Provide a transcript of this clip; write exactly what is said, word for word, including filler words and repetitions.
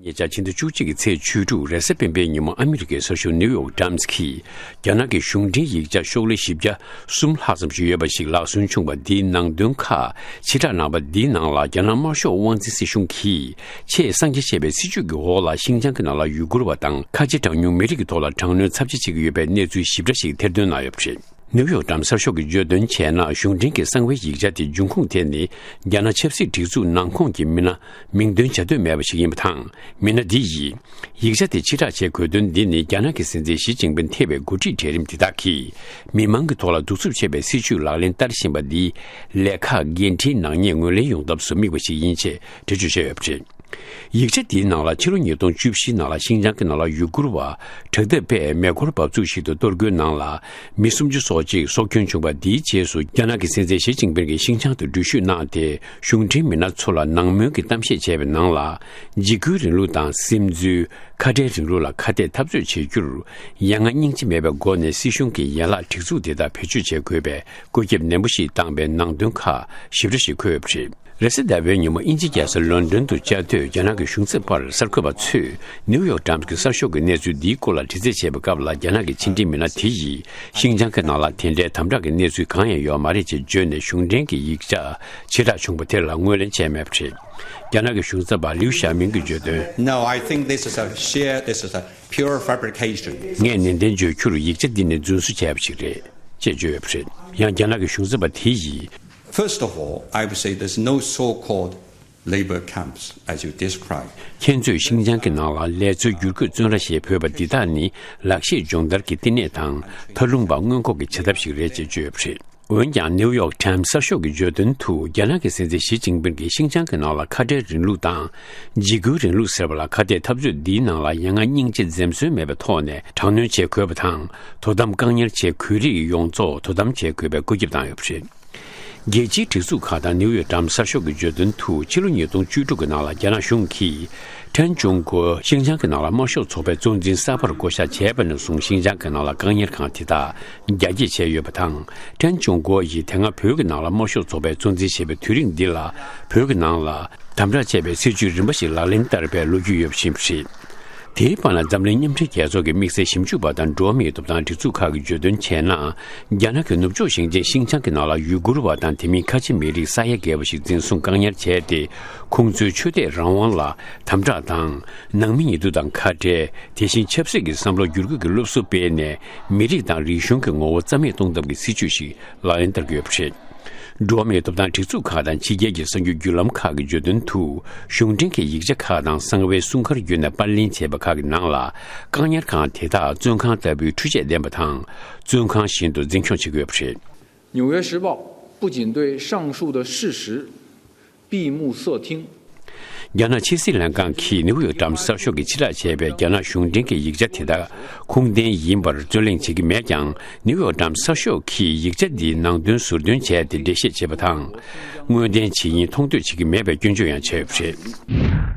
ཉེ་ཆར་ཕྱི་ཟླ་བཅུ་གཅིག་གི་ཚེས་བཅུ་དྲུག་རེས་གཟའ་སྤེན་པའི་ཉིན་མོ་ཨ་མི་རི་ཀའི་གསར་ཤོག་ནིའུ་ཡོག་ཊའིམ་སི་གིས་རྒྱ་ནག་གི་གཞུང་འབྲེལ་ཡིག་ཆ་ཤོག་ལྷེ་བཞི་བརྒྱ་གསུམ་ལྷག་ཙམ་ཞིག་ཡོད་པ་ཞིག་ལག་སོན་བྱུང་བ་འདིའི་ནང་དོན་ཁག་ཕྱིར་བསྒྲགས་གནང་བ་འདིའི་ནང་ལ། རྒྱ་ནག་དམར་ཤོག་དབང་འཛིན་སྲིད་གཞུང་གིས་ཆེས་གསང་རྒྱ་ཆེ་བའི་སྲིད་ཇུས་ཀྱི་འོག་ལ་ཤིན་ཅང་གི་ནང་ལ་ཡུ་གུར་བ་དང་ཁ་ཆེ་གྲངས་ཉུང་མི་རིགས་ཀྱི་ཐོག་ལ་དྲག་གནོན་ཚབས་ཆེ་བྱེད་ཀྱི་ཡོད་པའི་གནས་ཚུལ་ཞིབ་ཕྲ་ཞིག་ཐེར་འདོན་གནང་ཡོད་པ་རེད། ནིའུ་ཡོག་ཊའིམ་སི་གསར་ཤོག་གིས་བརྗོད་དོན་བྱས་ན། གཞུང་འབྲེལ་གྱི་གསང་བའི་ཡིག་ཆ་དེའི་འབྱུང་ཁུངས་དེ་ནི་རྒྱ་ནག་ཆབ་སྲིད་སྒྲིག་འཛུགས་ནང་ཁོངས་ཀྱི་མི་སྣ་མིང་འདོན་བྱ་འདོད་མེད་པ་ཞིག་ཡིན་པ་དང་། མི་སྣ་འདི་ཡིས་ཡིག་ཆ་དེ་ཕྱིར་བསྒྲགས་བྱེད་དགོས་དོན་འདི་ནི། རྒྱ་ནག་གི་སྲིད་འཛིན་ཞི་ཅིན་ཕིན་ཐེ་བའི་འགོ་ཁྲིད་གྲལ་རིམ་དེ་དག་གིས་མི་མང་གི་ཐོག་ལ་གདུག་རྩུབ་ཆེ་བའི་སྲིད་བྱུས་ལག་ལེན་བསྟར་བཞིན་པ་འདིའི་ལས་ཁག་འགན་འཁྲིའི་ནག་ཉེས་ངོས་ལེན་ཡོང་ཐབས་སུ་དམིགས་པ་ཞིག་ཡིན་ཞེས་འགྲེལ་བརྗོད་བྱས་ཡོད་པ་རེད། ཡིག་ཆ་འདིའི་ནང་ལ། ཕྱི་ལོ་ཉིས་སྟོང་བཅུ་བཞིའི་ནང་ལ་ཤིན་ཅང་གི་ནང་ལ་ཡུ་གུར་བ་དྲག་འཐབ་པས་མེ་འཁོར་འབབ་ཚུགས་ཤིག་ཏུ་གཏོར་རྒོལ་ནང་ལ་མི་སུམ་ཅུ་སོ་གཅིག་སྲོག་སྐྱོན་བྱུང་བ་འདིའི་རྗེས་སུ། རྒྱ་ནག་གི་སྲིད་འཛིན་ཞི་ཅིན་ཕིན་གྱིས་ཤིན་ཅང་དུ་འགྲུལ་བཞུད་གནང་སྟེ། གཞུང་འབྲེལ་མི་སྣ་ཚོ་ལ་ནང་མོལ་གྱི་གཏམ་བཤད་བྱས་པའི་ནང་ལ། འཇིགས་སྐུལ་རིང་ལུགས་དང་སིམ་འཛུལ་ཁ་བྲལ་རིང་ལུགས་ལ་ཁ་གཏད་འཐབ་རྩོད་བྱེད་རྒྱུར། ཡ་ང་སྙིང་རྗེ་མེད་པའི་སྒོ་ནས་སྲིད་གཞུང་གི་ཡན་ལག་སྒྲིག་འཛུགས་དེ་དག་བེད་སྤྱོད་བྱེད་དགོས་པའི་བཀོད་ཁྱབ་ནན་པོ་ཞིག་བཏང་པའི་ནང་དོན་ཁག་ཞིབ་ཕྲ་ཞིག་འཁོད་ཡོད་པ་རེད། རེས་གཟའ་ཟླ་བའི་ཉིན་མོ་དབྱིན་ཇིའི་རྒྱལ་ས་ལོན་ཌོན་དུ་བཅའ་སྡོད་རྒྱ་ནག་གི་གཞུང་ཚབ་པར་གསར་འགོད་པ་ཚོས་ནིའུ་ཡོག་ཊའིམ་སི་གི་གསར་ཤོག་གི་གནས་ཚུལ་འདིའི་སྐོར་ལ་དྲི་རྩད་བྱས་པའི་སྐབས་ལ། རྒྱ་ནག་གི་ཕྱི་འབྲེལ་མི་སྣ་དེ་ཡིས་ཤིན་ཅང་གི་ནང་ལ་དེ་འདྲའི་དམ་དྲག་གི་གནས་ཚུལ་གང་ཡང་ཡོད་མ་རེད་ཅེས་བརྗོད་ནས། གཞུང་འབྲེལ་གྱི་ཡིག་ཆ་ཕྱིར་བསྒྲགས་བྱུང་བ་དེ་ལ་ངོས་ལེན་བྱས་མེད་པ་རེད། རྒྱ་ནག་གི་གཞུང་ཚབ་པ་ལིའུ་ཞའོ་མིང་གིས་བརྗོད་དོན། No, I think this is a sheer, this is a pure fabrication. ངས་ནན་ཏན་བརྗོད་རྒྱུར། ཡིག་ཆ་འདི་ནི་རྫུན་བཟོ་བྱས་པ་ཞིག་རེད་ཅེས་བརྗོད་ཡོད་པ་རེད། ཡང་རྒྱ་ནག་གི་གཞུང་ཚབ་པ་དེ་ཡིས། First of all, I would say there's no so-called labor camps as you describe. ཁྱེད་ཚོས་ཤིན་ཅང་གི་ནང་ལ་ལས་བཟོའི་བསྒྱུར་བཀོད་བཙོན་ར་ཞེས་འབོད་པ་འདི་དག་ནི་ལག་ཤེས་སྦྱོང་བརྡར་གྱི་བསྟི་གནས་དང་། མཐའ་ལྷུང་བ་སྔོན་འགོག་གི་བྱེད་ཐབས་ཤིག་རེད་ཅེས་བརྗོད་ཡོད་པ་རེད། འོན་ཀྱང་། ནིའུ་ཡོག་ཊའིམ་སི་གསར་ཤོག་གིས་བརྗོད་དོན་དུ། རྒྱ་ནག་གི་སྲིད་འཛིན་ཞི་ཅིན་ཕིན་གྱིས་ཤིན་ཅང་གི་ནང་ལ་ཁ་བྲལ་རིང་ལུགས་དང་། འཇིགས་སྐུལ་རིང་ལུགས་ཟེར་བ་ལ་ཁ་གཏད་འཐབ་རྩོད་འདིའི་ནང་ལ་ཡ་ང་སྙིང་རྗེ་འཛེམ་ཟོན་མེད་པའི་ཐོག་ནས་དྲག་གནོན་བྱེད་དགོས་པ་དང་། དོ་དམ་བཀག་ཉར་བྱེད་དགོས་རིགས་ཡོངས་རྫོགས་དོ་དམ་བྱེད་དགོས་པའི་བཀོད་ཁྱབ་བཏང་ཡོད་པ་རེད། རྒྱལ་སྤྱིའི་སྒྲིག་འཛུགས་ཁག་དང་ནིའུ་ཡོག་ཊའིམ་སི་གསར་ཤོག་གིས་བརྗོད་དོན་དུ། ཕྱི་ལོ་ཉིས་སྟོང་བཅུ་དྲུག་གི་ནང་ལ་རྒྱ་ནག་གཞུང་གིས་ཁྲེན་ཅུང་གོ་ཤིན་ཅང་གི་ནང་ལ་དམར་ཤོག་ཚོགས་པའི་གཙོ་འཛིན་གསར་པར་བསྐོ་གཞག་བྱས་པ་ནས་བཟུང་། ཤིན་ཅང་གི་ནང་ལ་བཀག་ཉར་ཁང་དེ་དག་རྒྱ་སྐྱེད་བྱས་ཡོད་པ་དང་། ཁྲེན་ཅུང་གོ་ཡིས་དེ་སྔ་བོད་ཀྱི་ནང་ལ་དམར་ཤོག་ཚོགས་པའི་གཙོ་འཛིན་བྱས་པའི་དུས་རིང་འདི་ལ། བོད་ཀྱི་ནང་ལ་དམ་དྲག་བྱས་པའི་སྲིད་བྱུས་རིམ་པ་ཞིག་ལག་ལེན་བསྟར་བའི་ལོ་རྒྱུས་ཡོད་པ་ཞིག་ཡིན་པ་རེད། དེའི་བར་ན། འཛམ་གླིང་མཉམ་འབྲེལ་རྒྱལ་ཚོགས་ཀྱི་དམིགས་བསལ་ཞིབ་འཇུག་པ་དང་འགྲོ་བ་མིའི་ཐོབ་ཐང་སྒྲིག་འཛུགས་ཁག་གིས་བརྗོད་དོན་བྱས་ན། རྒྱ་ནག་གི་ནུབ་ཕྱོགས་ཞིང་ཆེན་ཤིན་ཅང་གི་ནང་ལ་ཡུ་གུར་བ་དང་དེ་མིན་ཁ་ཆེ་མི་རིགས་ས་ཡ་བརྒལ་བ་ཞིག་འཛིན་བཟུང་བཀག་ཉར་བྱས་ཏེ། ཁོང་ཚོའི་ཆོས་དད་རང་དབང་ལ་དམ་དྲག་དང་། ནང་མི་ཉེ་དུ་དང་ཁ་བྲལ། དེ་བཞིན་ཆབ་སྲིད་ཀྱི་བསམ་བློ་བསྒྱུར་བཀོད་ཀྱི་སློབ་གསོ་སྤེལ་ནས། མི་རིགས་དང་རིག་གཞུང་གི་ངོ་བོ་རྩ་མེད་གཏོང་ཐབས་ཀྱི་སྲིད་བྱུས་ཤིག་ལག་ལེན་བསྟར་གྱི་ཡོད་པ་རེད། འགྲོ་བ་མིའི་ཐོབ་ཐང་སྒྲིག་འཛུགས་ཁག་དང་ཕྱི་རྒྱལ་གྱི་གསར་འགྱུར་བརྒྱུད་ལམ་ཁག་གིས་བརྗོད་དོན་དུ། གཞུང་འབྲེལ་གྱི་ཡིག་ཆ་ཁག་དང་གསང་བའི་སྲུང་སྐར་བརྒྱུད་ནས་པར་ལེན་བྱས་པ་ཁག་གི་ནང་ལ། བཀག་ཉར་ཁང་དེ་དག་བཙོན་ཁང་ལྟ་བུའི་འཕྲུལ་ཆས་ལྡན་པ་དང་། བཙོན་ཁང་བཞིན་དུ་འཛིན་སྐྱོང་བྱེད་ཀྱི་ཡོད་པ་རེད། 《纽约时报》不仅对上述的事实闭目塞听， རྒྱ་ནག་ཕྱི་སྲིད་ལྷན་ཁང་གིས་ནིའུ་ཡོག་ཊའིམ་སི་གསར་ཤོག་གིས་ཕྱིར་བསྒྲགས་བྱས་པའི་རྒྱ་ནག་གཞུང་འབྲེལ་གྱི་ཡིག་ཆ་དེ་དག་ཁུངས་ལྡན་ཡིན་པར་རྩོད་གླེང་བྱེད་ཀྱི་མེད་ཀྱང་། ནིའུ་ཡོག་ཊའིམ་སི་གསར་ཤོག་གིས་ཡིག་ཆ་འདིའི་ནང་དོན་ཟུར་འདོན་བྱས་ཏེ་འགྲེལ་བཤད་བྱེད་པ་དང་། དངོས་བདེན་ཇི་ཡིན་མཐོང་ཐོས་བྱེད་ཀྱི་མེད་པའི་སྐྱོན་བརྗོད་ཡང་བྱས་ཡོད་པ་རེད།